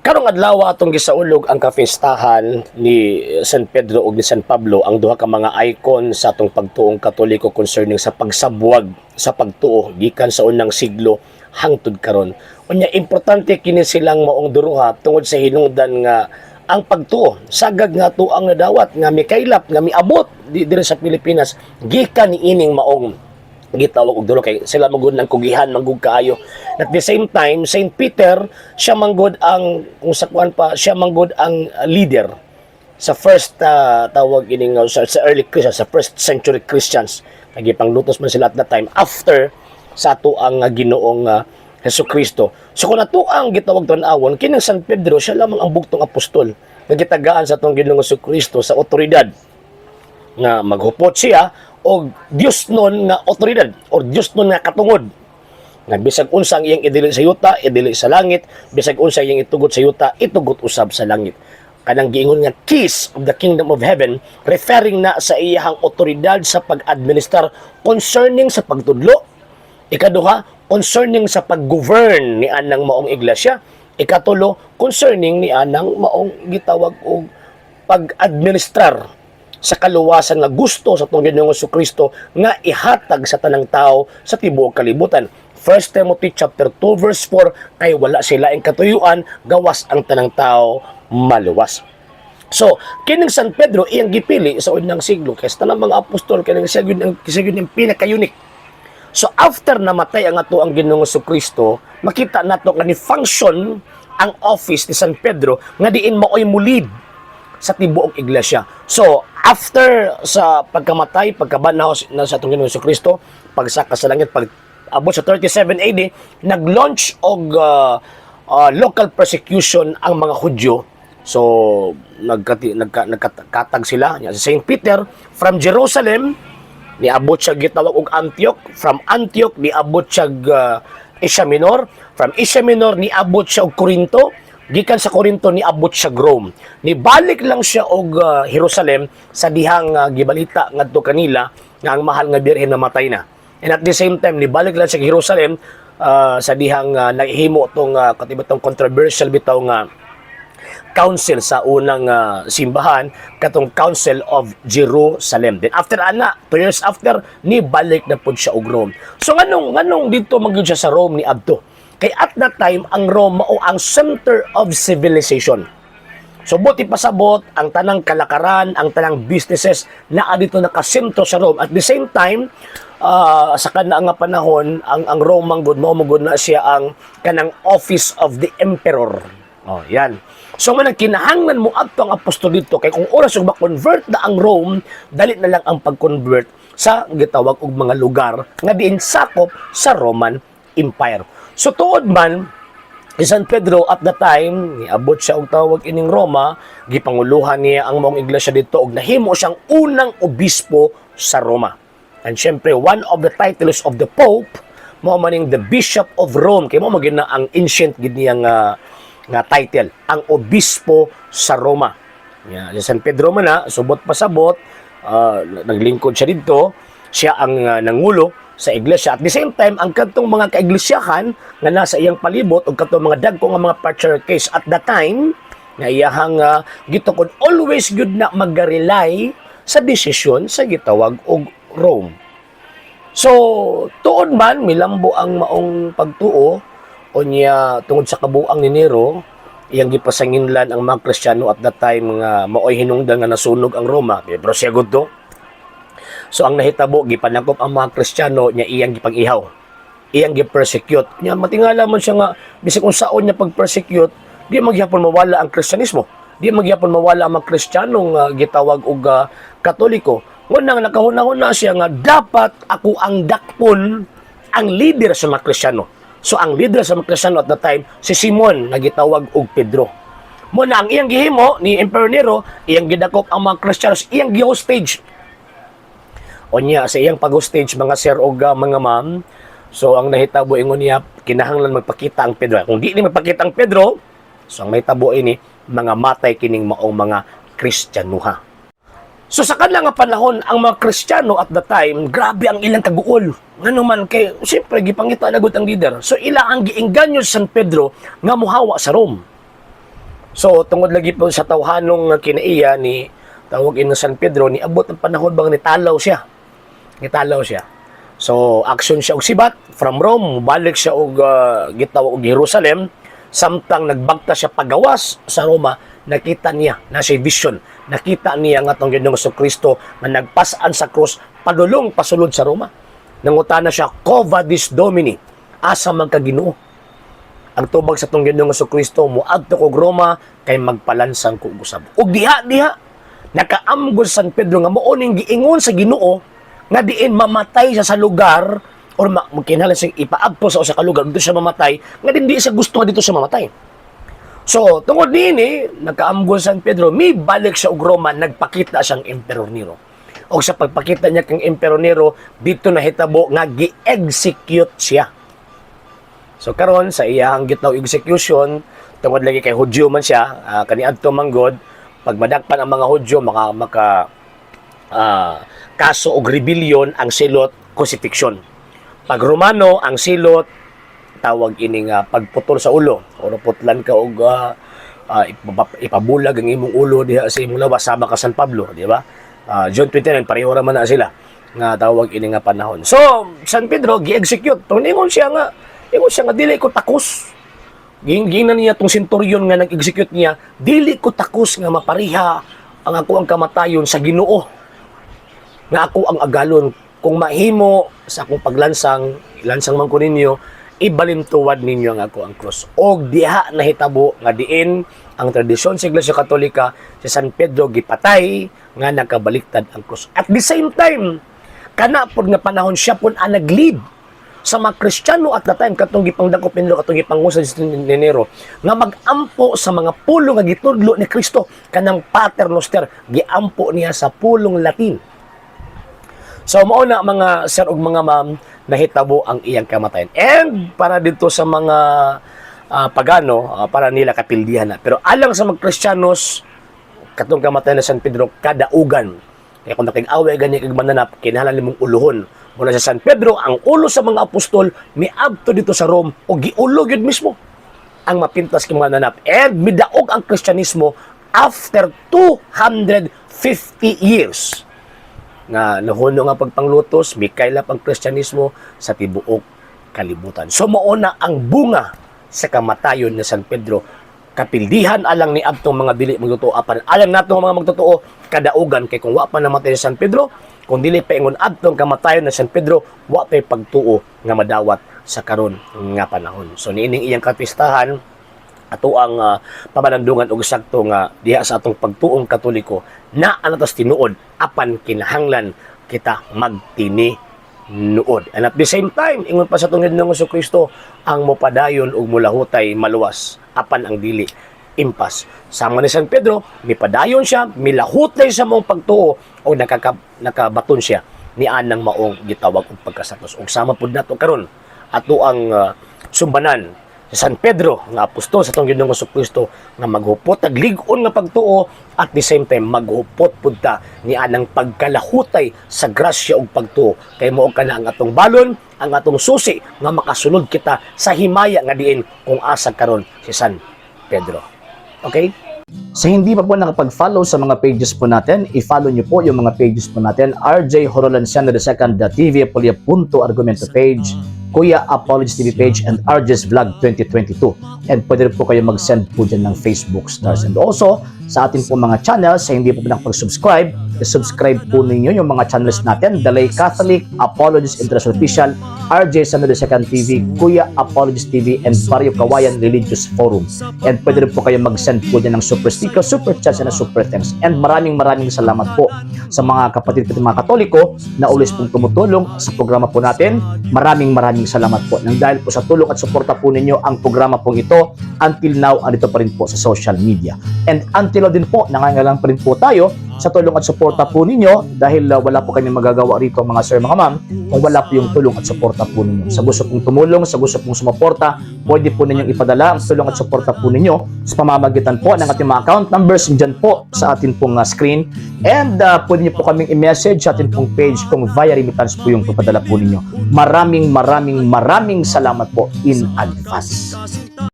Karong adlaw, atong gisaulog ang kapistahan ni San Pedro ug ni San Pablo, ang duha ka mga icon sa atong pagtuong Katoliko concerning sa pagsabwag sa pagtuo gikan sa unang siglo hangtod karon. Unya, importante kini silang maong duruha tungod sa hinungdan nga ang pagtuo sagad nga ato ang nadawat nga mikaylap nga miabot diri sa Pilipinas gikan niining maong gitawag og dulo, kay sila magud ng kugihan manggug kaayo. At the same time, Saint Peter, siya manggod ang, kung sa kuan pa, siya manggod ang leader sa first tawag ining sa early Christians, sa first century Christians. Nagipanglutos man sila at that time after sa ato ang Ginoong Hesus Kristo. So kung ato ang gitawag tan-awon kining San Pedro, siya lamang ang bugtong apostol nga gitagaan sa atong Ginoong Hesus Kristo sa otoridad nga maghupot siya og Dios nun nga otoridad or Dios nun nga katungod nga bisag unsa ang iyang idili sa yuta, idili sa langit, bisag unsa iyang itugot sa yuta, itugot usab sa langit. Kanang giingon nga keys of the kingdom of heaven, referring na sa iyahang otoridad sa pag-administer concerning sa pagtudlo. Ikaduha, concerning sa pag-govern ni anang maong iglesia. Ikatulo, concerning ni anang maong gitawag og pag-administrar sa kaluwasan nga gusto sa atong Ginoong Kristo nga ihatag sa tanang tao sa tibuok kalibutan. 1 Timothy chapter 2 verse 4, kay wala sila ang katuyuan gawas ang tanang tao maluwas. So, kining San Pedro iyang gipili sa unang siglo kay sa tanang mga apostol, kining siya gyud ang pinaka-unique. So after namatay ang ato ang Ginoong Kristo, makita nato nga ni function ang office ni San Pedro nga diin maoy mulid sa tibuok iglesia. So, after sa pagkamatay, pagkabanhaw na sa atong Ginoong Kristo, pagsaka sa langit, pag abot sa 37 AD, nag-launch og local persecution ang mga Hudyo. So, nagkatag sila. Si St. Peter, from Jerusalem, niabot siya gitawag og Antioch. From Antioch, niabot siya Asia Minor. From Asia Minor, niabot siya og Corinto. Gikan sa Corinto, niabot siya Rome. Nibalik lang siya og Jerusalem sa dihang gibalita ngadto kanila nga ang mahal nga birhen namatay na. And at the same time, nibalik lang siya Jerusalem sa dihang nahimo tong katiba tong controversial bitaw nga council sa unang simbahan, katong Council of Jerusalem. Then after ana, 2 years after, ni balik na pud siya og Rome. So nganong dito magyud siya sa Rome ni adto? Kay at that time, ang Rome mao ang center of civilization. So buot ipasabot, ang tanang kalakaran, ang tanang businesses naa dito nakasentro sa Rome. At the same time, sa kana nga panahon, ang Rome man gud mao gud na siya ang kanang office of the emperor. Oh, yan. So man ang kinahanglan mo adto ang apostol dito kay kung oras ug ma-convert na ang Rome, dali na lang ang pag-convert sa gitawag og mga lugar nga diin sakop sa Roman Empire. So tuod man si San Pedro at the time, niabot siya og tawag ining Roma, gipanguluhan niya ang maong iglesia dito og nahimo siyang unang obispo sa Roma. And syempre, one of the titles of the Pope, mao maning the Bishop of Rome, kay mao man gyud na ang ancient gid niya nga title, ang obispo sa Roma. Ya, si San Pedro man na, subot pasabot, naglingkod siya dito, siya ang nangulo sa iglesia. At the same time, ang kadtong mga kaiglesiyahan nga nasa iyang palibot ug kadtong mga dagko nga mga patriarchs at that time nga iyahang gitukod, always good na mag-rely sa desisyon sa gitawag og Rome. So, tuod man milambo ang maong pagtuo, unya tungod sa kabuang ni Nero, iyang gipasanginlan ang mga Kristiyano at that time nga maoy hinungdan nga nasunog ang Roma. Pero siya gud to. So ang nahitabo, gipanakop ang mga Kristiyano niya, iyang gipag-ihaw. Iyang gi-persecute. Nya matingala man siya nga bisag unsaon niya pag-persecute, di magyapon mawala ang Kristyanismo. Di magyapon mawala ang mga Kristiyanong gitawag og Katoliko. Ngunang nakahuna-huna siya nga dapat ako ang dakpon ang leader sa mga Kristiyano. So ang leader sa mga Kristiyano at the time, si Simon nga gitawag og Pedro. Muna ang iyang gihimo ni Emperor Nero, iyang gidakop ang mga Kristiyanos, iyang gi-hostage. Unya sa iyang pag-hostage, mga sir og mga ma'am, so ang nahitabo, ingon niya, kinahanglan magpakita ang Pedro. Kung di ni magpakita ang Pedro, so ang mahitabo ini, mga matay kining maong mga Kristiyanuha. So sa kanila nga panahon, ang mga Kristiyano at the time, grabe ang ilang kaguol. Ngano man kay siyempre gipangita na gud ang leader. So ila ang giengganyo sa San Pedro nga muhawa sa Rome. So tungod lagi po sa tawhanong nga kinaiya ni tawag in San Pedro, niabot ang panahon bang nitalaw siya. Nitalaw siya. So action siya og sibat from Rome, balik siya og gitawag og Jerusalem. Samtang nagbagta siya pagawas sa Roma, nakita niya na siya vision. Nakita niya nga atong Ginoong Kristo nga nagpas-an sa krus padulong pasulod sa Roma. Nangutana siya, "Quo vadis, Domine?" Asa man ka, Ginoo? Ang tubag sa atong Ginoong Kristo, "Moadto kog Roma kay magpalansang ko og usab." Ug diha diha nakaamgod San Pedro nga mao ning giingon sa Ginoo nga diin mamatay siya sa lugar or kinahanglan siya ipaadto sa usa ka lugar dito siya mamatay, nga din di siya gusto nga dito siya mamatay. So, tungod niini, nagkaamgod San Pedro, mibalik siya og Roma, nagpakita siyang Emperor Nero. O sa pagpakita niya kang Emperor Nero, dito nahitabo nga gi-execute siya. So karon sa iyang gitnaw execution, tungod lagi kay Hudyo man siya, kaniadto man god, pag madakpan ang mga Hudyo maka maka kaso og rebellion, ang silot crucifixion. Pag Romano, ang silot tawag ini nga pagputol sa ulo o putlan ka og ipabulag ang imong ulo diha sa imong lawas sama ka San Pablo, di ba? John 29, pareho ra man na sila nga tawag ini nga panahon. So San Pedro gi-execute. Pero ingon siya nga dili ko takos. Gingnan niya tong centurion nga nag-execute niya, "Dili ko takos nga mapariha ang ako ang kamatayon sa Ginoo nga ako ang agalon. Kung mahimo sa akong paglansang, ilansang man ko ninyo, ibalintuwad ninyo ang ako ang krus." Og diha nahitabo nga diin ang tradisyon sa Iglesia Katolika, si San Pedro gipatay nga nakabaliktad ang krus. At the same time, kana pod nga panahon, siya pod ang nag-lead sa mga Kristiyano at the time katong gipangdakop ni Nero, katong gipangusad ni Nero, nga mag-ampo sa mga pulong nga gitudlo ni Kristo, kanang Pater Noster, giampo niya sa pulong Latin. So mao na, mga sir ug mga ma'am, nahitabo ang iyang kamatayan. And para dito sa mga pagano, para nila kapildihan na. Pero alang sa mga Kristiyanos, katong kamatayan na San Pedro kadaugan. Kaya kung nakig-away gani kag mananap, kinahanglan nimong uluhon. Muna sa San Pedro, ang ulo sa mga apostol, miadto dito sa Rome o giulo gyud mismo ang mapintas kang mga nanap. And midaog ang Kristyanismo after 250 years nga nahuno nga pagpanglutos, mikaylap ang Kristyanismo sa tibuok kalibutan. So mao na ang bunga sa kamatayon ni San Pedro. Kapildihan alang ni adtong mga dili magtotoo, apan alang nato mga magtotoo, kadaugan kay kung wa pa namatay si San Pedro, kung dili pa ingon adtong kamatayon ni San Pedro, wa pay pagtuo nga madawat sa karon nga panahon. So niining iyang kapistahan, ato ang pamalandungan og sakto nga diha sa atong pagtuong Katoliko na anatos tinuod, apan kinahanglan kita magtininuod. And at the same time, ingon pa sa atong Ginoong Kristo, ang mopadayon ug mulahutay maluwas, apan ang dili impas. Sama ni San Pedro, mipadayon siya, milahutay sa maong pagtuo o nakabaton siya ni anang maong gitawag og pagkasatos. Ug sama pud nato karon ato ang sumbanan si San Pedro nga apostol sa atong Ginoong Kristo nga maghupot ag lig-on nga pagtuo, at the same time maghupot pud ta ni anang pagkalahutay sa grasya ug pagtuo, kay mao kana ang atong balon, ang atong susi nga makasulod kita sa himaya nga diin kung asa karon si San Pedro. Okay? Sa hindi pa po nakapag-follow sa mga pages po natin, i-follow nyo po yung mga pages po natin. RJ Horolanciano II, TV Apolia Punto Argumento page, Kuya Apologies TV page, and RJ's Vlog 2022. And pwede rin po kayo mag-send po dyan ng Facebook stars. And also, sa atin po mga channels, sa hindi po nakapag-subscribe, i-subscribe po ninyo yung mga channels natin. Dalay Catholic, Apologies International Official, RJ Samuel II TV, Kuya Apologies TV, and Barrio Kawayan Religious Forum. And pwede rin po kayo mag-send po dyan ng super sticker, super chats, and super thanks. And maraming maraming salamat po sa mga kapatid ko mga Katoliko na always pong tumutulong sa programa po natin. Maraming maraming salamat po. Nang dahil po sa tulong at suporta po ninyo, ang programa pong ito until now andito pa rin po sa social media. And until now din po, nangangailangan pa rin po tayo sa tulong at suporta po ninyo dahil wala po kami magagawa rito, mga sir, mga ma'am, kung wala po yung tulong at suporta po ninyo. Sa gusto pong tumulong, sa gusto pong sumuporta, pwede po ninyong ipadala ang tulong at suporta po ninyo sa pamamagitan po ng ating mga account numbers dyan po sa atin pong screen. And pwede niyo po kaming i-message sa atin pong page kung via remittance po yung papadala po ninyo. Maraming maraming maraming salamat po in advance.